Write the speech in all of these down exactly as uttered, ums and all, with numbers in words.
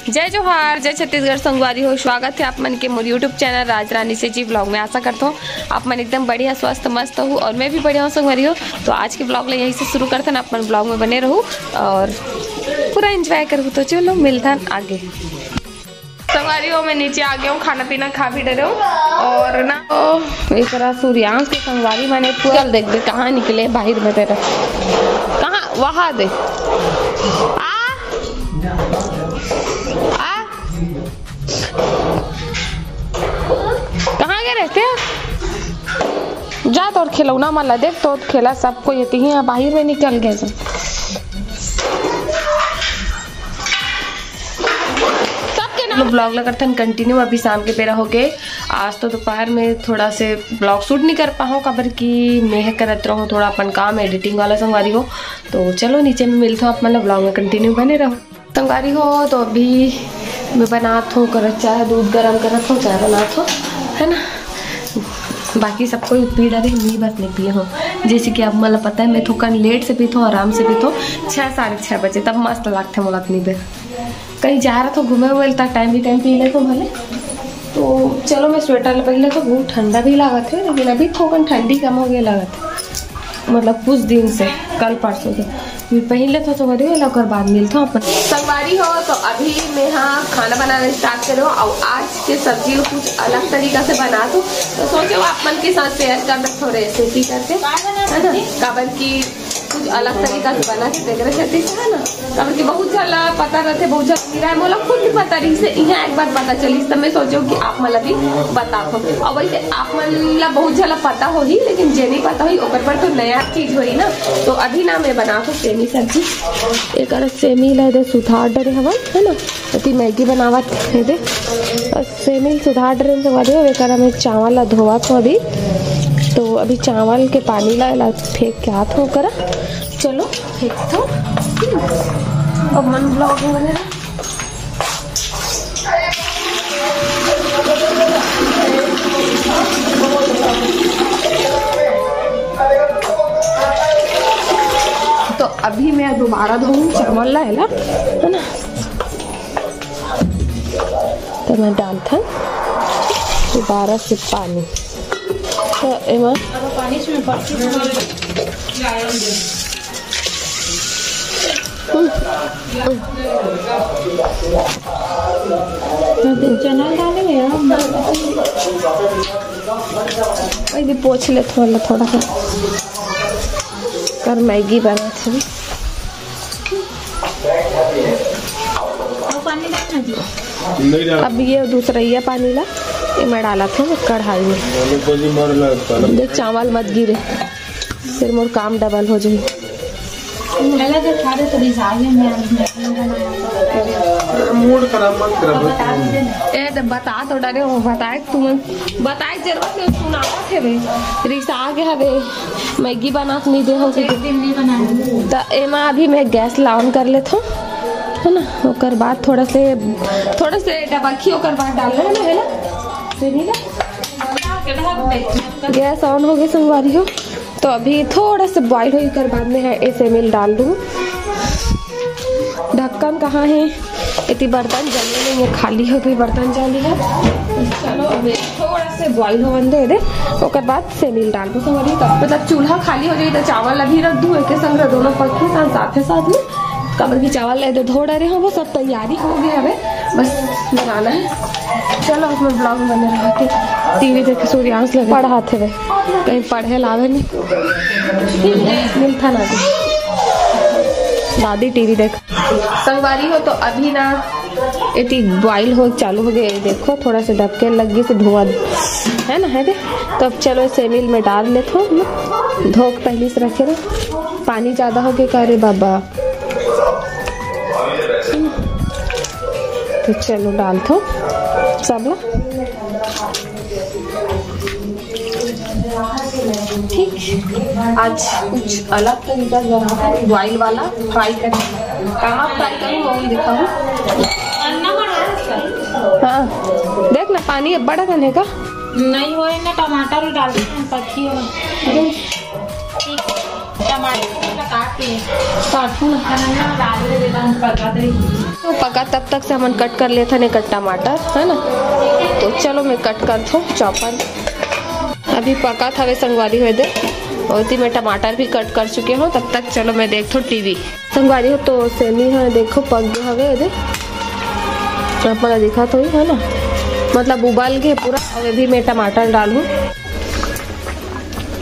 जय जोहार, जय छत्तीसगढ़ संगवारी हो। स्वागत है आप मन के मोर YouTube चैनल राज रानी से जी व्लॉग में। आशा करता हूँ आप मन एकदम बढ़िया, स्वस्थ, मस्त हो और मैं भी बढ़िया हूँ संगवारी हो। तो आज के व्लॉग ला यहीं से शुरू करथन, आप मन व्लॉग में बने रहू और पूरा एंजॉय करू। तो चलो मिलथन आगे। संगवारी हो, मैं नीचे आ गया हूँ, खाना पीना खा भी डरे हूँ और ना तो एकरा सूर्यांश के संगवारी माने पूरा चल देख दे कहाँ निकले बाहर में तेरा, कहाँ वहाँ दे आ आ कहाँ गए रहते हैं? जा तोर खिलौना मन ला देख, तोर खेला सब कोई एती ही बाहर में निकल गए से। सबके नाम व्लॉग ला करथन कंटिन्यू। अभी शाम के बेरा होके, आज तो दोपहर में थोड़ा से व्लॉग शूट नहीं कर पाहूँ, काबर कि मैं करत रहूँ थोड़ा अपन काम एडिटिंग वाला संगवारी हो। तो चलो नीचे में मिलता हूँ आप मन ला, व्लॉग में कंटिन्यू बने रहो। संगवारी हो, तो अभी मैं बनात हूँ करत चाय, दूध गरम करत हूँ, चाय बनात हूँ, है ना। बाकी सब कोई पी डरे, मैं बस नहीं पिए हूँ। जैसे कि आप मन ला पता है, मैं थोकन लेट से पीत हूँ, आराम से पीत हूँ, छः साढ़े छः बजे, तब मस्त लागथे मोला अतनी बेर। कहीं जा रहा तो घूमे हुए, तक टाइम भी टाइम पी लेते भले। तो चलो, मैं स्वेटर पहन लेता हूँ, बहुत ठंडा भी लागत है, लेकिन अभी थोकन ठंडी कम हो गया लागत है। मतलब कुछ दिन से, कल परसों से। फिर पहले तो, तो बड़ी वाला, ओकर बाद मिलता हूँ अपन। संगवारी हो, तो अभी मैं हाँ खाना बनाना स्टार्ट करो और आज के सब्जी को कुछ अलग तरीका से बना दूँ। तो सोचो आप मन के साथ शेयर कर दो थोड़े रेसिपी करके, है ना? काबर की कुछ अलग तरीका से बना के देख रहे थे, है ना? काबर कि बहुत झन ला पता रहते, बहुत झन नहीं रहे, मोला खुद भी पता रही से यहाँ एक बार पता चली, तब मैं सोचो कि आप मन ला भी बता दो। और वैसे आप मन ला बहुत झन ला पता होही, लेकिन जे नहीं पता होही ओकर पर तो नया चीज होही ना। तो अभी ना मैं बना तो सेमी सब्जी, एक सेमी ला दे सुधार डरे हवन, है ना, अति मैगी बनावत है दे। और सेमी सुधार डरे से वाले हो, एकरा में चावल ला धोवत हो अभी। तो अभी चावल के पानी ला, ला फेंक के हाथ हो करा। चलो फेंक दो। अब मन ब्लॉग में बने रहो। तो अभी मैं दोबारा धोऊँ चावल ला, है ना? तो मैं डालथन दोबारा से पानी। तो एमा चना डाले यार। वही भी पोछ ले थोड़ा, थोड़ा सा। कर मैगी बना थी। अब ये दूसरा ये पानी ला, ये मैं डाला था कढ़ाई में। दे चावल मत गिरे, फिर मोर काम डबल हो जाए। मूड खराब मत करा। ए, तो बता तो डरे हो, बताए तुम बताए जरूरत नहीं, सुनावत हे बे। रिसा आगे हवे, मैगी बनात नहीं दे हो। एक दिन नहीं बनाए। त एमा अभी मैं गैस ला on कर लेत हूँ, है ना। ओकर बाद थोड़ा से, थोड़ा से डबकी ओकर बाद डालना है ना, है ना? सेमी ला। गैस on हो गए संगवारी हो। तो अभी थोड़ा से बॉइल होई कर बाद में है ए सेमी ला डाल दूँ। ढक्कन कहाँ है? इतनी बर्तन जमे नहीं है, खाली हो गई बर्तन जाली है। चलो अभी थोड़ा से बॉइल होवन दे दे, ओकर बाद सेमी ला डाल दूँ। संगवारी हो, तब तक चूल्हा खाली हो जाए तो चावल अभी रख दूँ, एक संग दोनों पक्की साथ साथ में। काबर कि चावल ले दे धो डरे हो, वो सब तैयारी हो गया है, बस बनाना है। चलो अपने ब्लॉग में बने रहो। टीवी देखे सूर्यांश लगे पढ़ाते हुए, कहीं पढ़े लावे नहीं मिलता ना। दादी टीवी देख। संगवारी हो तो अभी ना एती बॉइल हो चालू हो गए, देखो थोड़ा सा डबके लग गई से धुआं है ना, है दे। तो अब चलो सेमी ला मैं डाल लेता हूँ, धोक पहले से रखे ना, पानी ज्यादा हो गया का रे बाबा। तो चलो डालथो सबला। ठीक, आज कुछ अलग तरीका से बना है, बॉइल वाला फ्राई कर। कहाँ फ्राई करूँ वो भी दिखाऊँ। हाँ, देख ना पानी अब बड़ा कने का। नहीं होए ना, टमाटर डाल दे, पकी हो। ठीक, टमाटर काट के काटू ना। डाल दे, पका दे। तो पका, तब तक से हमन कट कर लेथन एक टमाटर, है ना। तो चलो मैं कट करथों चॉपर। अभी पकात हवे संगवारी हो दे, और ओती मैं टमाटर भी कट कर चुके हों। तब तक चलो मैं देखथों टीवी। संगवारी हो तो सेमी ह देखो पक गे हवे दे, आप मन ला दिखत होही है ना, मतलब उबल गे पूरा। अब अभी मैं टमाटर डालहूँ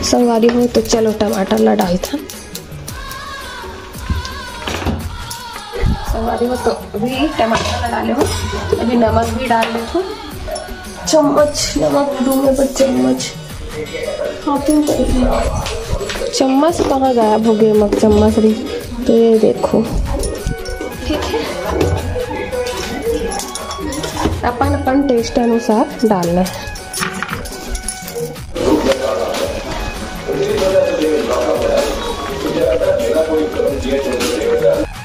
संगवारी हो, तो चलो टमाटर ला डालथन। संगवारी हो तो अभी टमाटर ला डाले हों, अभी नमक भी डाल देथों। चम्मच नमक दूंगे पर चम्मच हाथ में पड़ गया। चम्मच कहाँ गायब हो गए, मग चम्मच रही। तो ये देखो, ठीक है, अपन अपन टेस्ट अनुसार डालना है।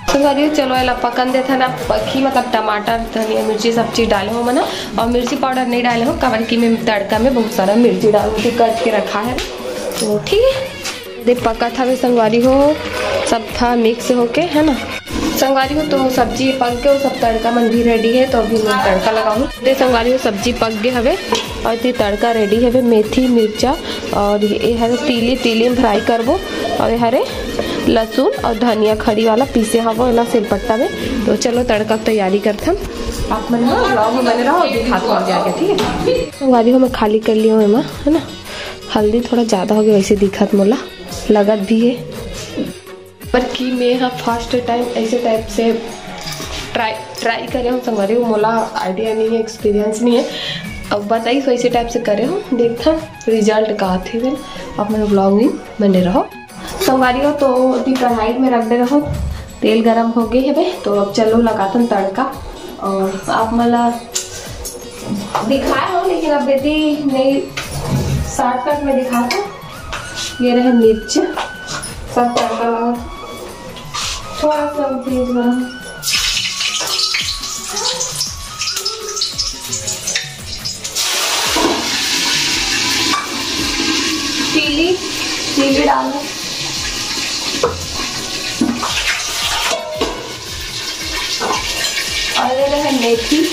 संगवारी हो, चलो एला पकन देथन। अब पकी, मतलब टमाटर, धनिया, मिर्ची सब चीज डाले हों मैं, और मिर्ची पाउडर नहीं डाले हों, काबर कि मैं तड़का में बहुत सारा मिर्ची डालूँ, तो कट के रखा है। तो ठीक है, दे पकत हवे संगवारी हो, सब था मिक्स होके, है ना। संगवारी हो तो सब्जी पक के, वो सब तड़का मन भी रेडी है, तो अभी मैं तड़का लगाऊँ। दे संगवारी हो, सब्जी पक गे हवे और एती तड़का रेडी हवे। मेथी, मिर्चा और ये हरे तीली, तीली में फ्राई करबो। और ये हरे लहसुन और धनिया खड़ी वाला पीसे हवो एला सिलपट्टा में। तो चलो तड़का के तैयारी करथन, आप मन ना ब्लॉग में बने रहो, दिखात हूँ आगे आगे, ठीक है। संगवारी हो, मैं खाली कर लियो हूँ एमा, है ना। हल्दी थोड़ा ज्यादा हो गया, वैसे दिखत मोला लगत भी है। पर कि मैं हा फर्स्ट टाइम ऐसे टाइप से ट्राई ट्राई करे हूँ संगवारी हो, मोला आइडिया नहीं है, एक्सपीरियंस नहीं है। अब बताइस वैसे टाइप से करे हूँ, देखथन रिजल्ट का आथे। फिर अपने ब्लॉग में बने रहो संगवारी हो। तो ओती कढ़ाई में रख दे रहो, तेल गरम हो गए हवे, तो अब चलो लगाथन तड़का। और आप मन ला दिखाए हों, लेकिन अब बेटी नहीं, शॉर्टकट में दिखाथों। ये रहे मिर्च, सब तड़का लगा, थोड़ा सा तेज गरम, तीली, तीली डालो। और ये रहे मेथी।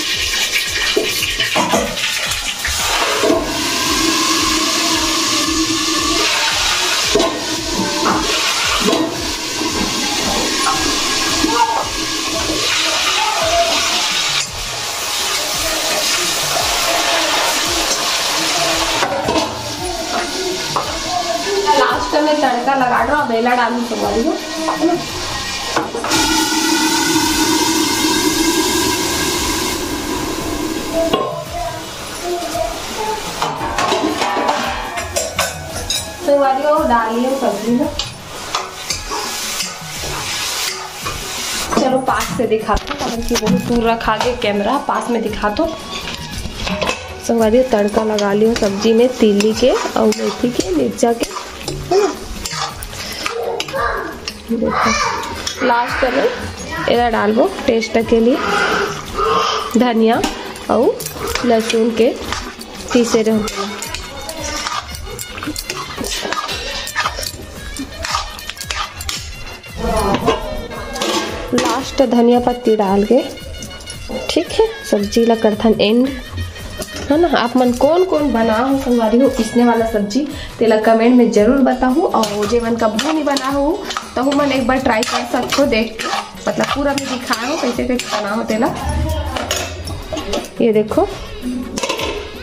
लास्ट में तड़का लगा दो, अब एला डालू संगवारी हो। संगवारी हो, डाल लियो सब्जी में। चलो पास से दिखाथों, काबर कि बहुत दूर रखा गया कैमरा, पास में दिखाथों। संगवारी हो, तड़का लगा लियो सब्जी में तीली के और मेथी के, मिर्चा के, है ना। देखो, लास्ट में एला डालबो टेस्ट के लिए, धनिया और लहसुन के पीसे रहो। लास्ट धनिया पत्ती डाल के, ठीक है, सब्जी ला करथन एंड, है ना। आप मन कौन कौन बना हो संगवारी हो इसने वाला सब्जी, तेला कमेंट में जरूर बताहू। और जे मन कभू नहीं बना हो, तो मन एक बार ट्राई कर सकते हो, देख के, मतलब पूरा मैं दिखाया हूँ कैसे कैसे बना हो तेला। ये देखो,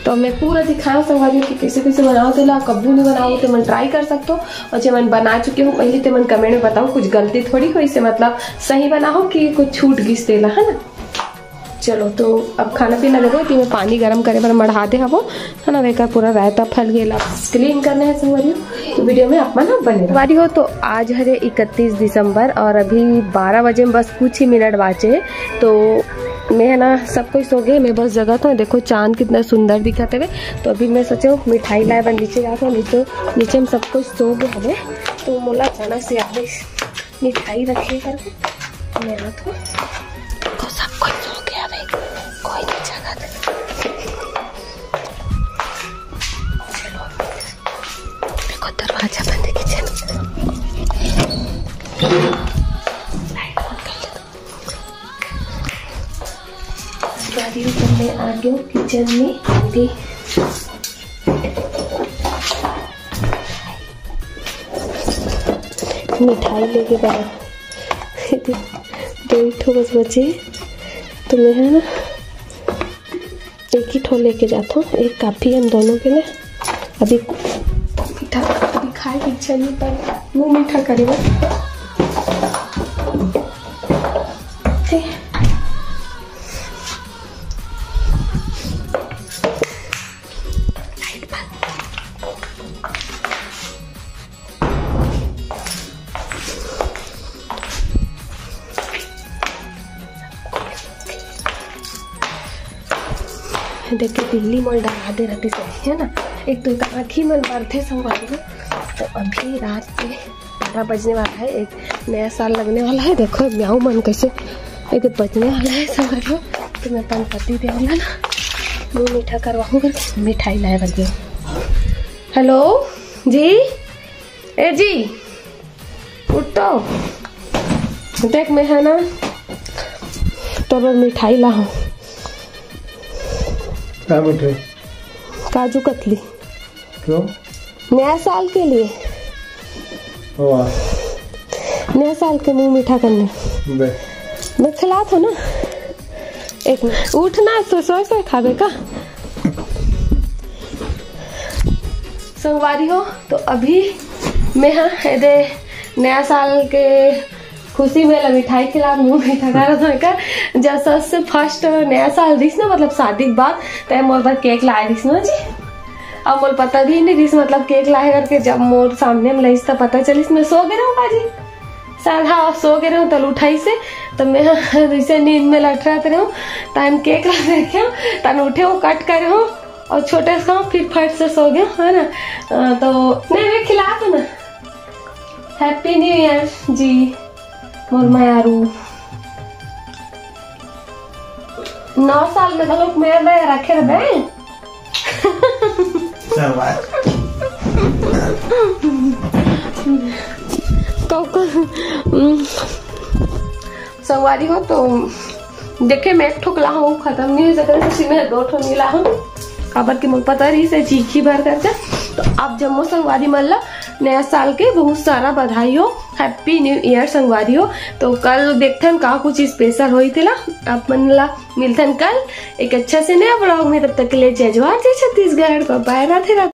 तो मैं पूरा दिखाया संगवारी हो कि कैसे कैसे बनाओ तेला। कभू नहीं बनाओ तो मन ट्राई कर सकते हो, और जे मन बना चुके हो पहले, ते मन कमेंट में बताओ, कुछ गलती थोड़ी होइसे, मतलब सही बना हो कि कुछ छूट गिस तेला, है ना। चलो, तो अब खाना पीना लगो, कि मैं पानी गरम करे बर मढ़ा दे हवो, है ना। वेकर पूरा रायता फैल गेला, क्लीन करना है संगवारी हो, तो वीडियो में आप मन बने रहो। संगवारी हो, तो आज हरे इकतीस दिसंबर और अभी बारह बजे में बस कुछ ही मिनट बाचे हे। तो मैं, है ना, सब कोई सो गए, मैं बस जगत हूँ। देखो चांद कितना सुंदर दिखत हवे। तो अभी मैं सोचे हूँ मिठाई लाए बर नीचे जात हूँ, नीचे, नीचे में सब कोई सो गए हवे। तो मोला अचानक से याद आइस मिठाई रखे करके, मैं आत हूँ। देखो सब कोई सो गया भाई, कोई नहीं जगत। चलो, देखो दरवाजा बंद है किचन। लाइट ऑन कर लेता हूँ। अभी तो मैं आ गई हूँ किचन में। अभी मिठाई लेके बना दो ही ठो बस बचे, तो मैं है ना एक ही ठो लेके जाता हूँ, एक काफी है हम दोनों के लिए। अभी मीठा, अभी खाए की इच्छा नहीं, पर मुंह मीठा करे बस। ठीक। देख के बिल्ली मोल डरा दे रहती सही है ना, एक तो आँखी मन बरथे संगवारी हो। तो अभी रात के बारह बजने वाला है, एक नया साल लगने वाला है। देखो म्याऊ मन कैसे एक बजने वाला है संगवारी हो। तो मैं अपन पति देव ला ना मुंह मीठा करवाऊँ करके मिठाई लाए बन गई। हेलो जी, ए जी, उठ तो। देख, मैं है ना तोर बर मिठाई ला हूँ। क्या मिठाई? काजू कतली। क्यों? नया साल के लिए। वाह। नया साल के मुंह मीठा करने। बे। मैं खिलात हूँ ना। एक मिनट, उठ ना, सो, सोए सोए खाबे का? संगवारी हो, तो अभी मैं हा एदे नया साल के खुशी में ला मिठाई खिला, मुंह मीठा करत होय का। जैसा से फर्स्ट नया साल दिस ना, मतलब शादी के बाद, तै मोर बर केक लाए दिस ना जी। अब मोर पता भी नहीं दिस, मतलब केक लाए करके जब मोर सामने में लइस त पता चलिस, मैं सो गे रहूँ का जी। सर हाँ, सो गे रहूँ, तल उठाइस हे, तो मैं हा जैसे नींद में लटरत रहूँ, तन केक ला देखे, तन उठे हूँ, कट करे हूँ और छोटे से खाऊँ, फिर फट से सो गे हूँ, है ना। अ, तो नहीं, मैं खिला दो ना। हैप्पी न्यू ईयर जी, मोर मयारू। नौ साल में तो लोग मेरे में रखे रहे। चल भाई। कौ-, कौ-, उम, संगवारी हो तो देखे, मैं एक ठोक ला हूँ, खत्म नहीं हो सकता, तो मैं दो ठो नहीं ला हूँ, काबर कि मोर पता रही से चीखी भर करके। तो आप जम्मो संगवारी मन ला नया साल के बहुत सारा बधाई हो, हैप्पी न्यू ईयर संगवारी हो। तो कल देखथन का कुछ स्पेशल होई तेला, आप मन ला मिलथन कल एक अच्छा से नया ब्लॉग में। तब तक के लिए जय जोहार, जय छत्तीसगढ़, बाय बाय, राधे राधे।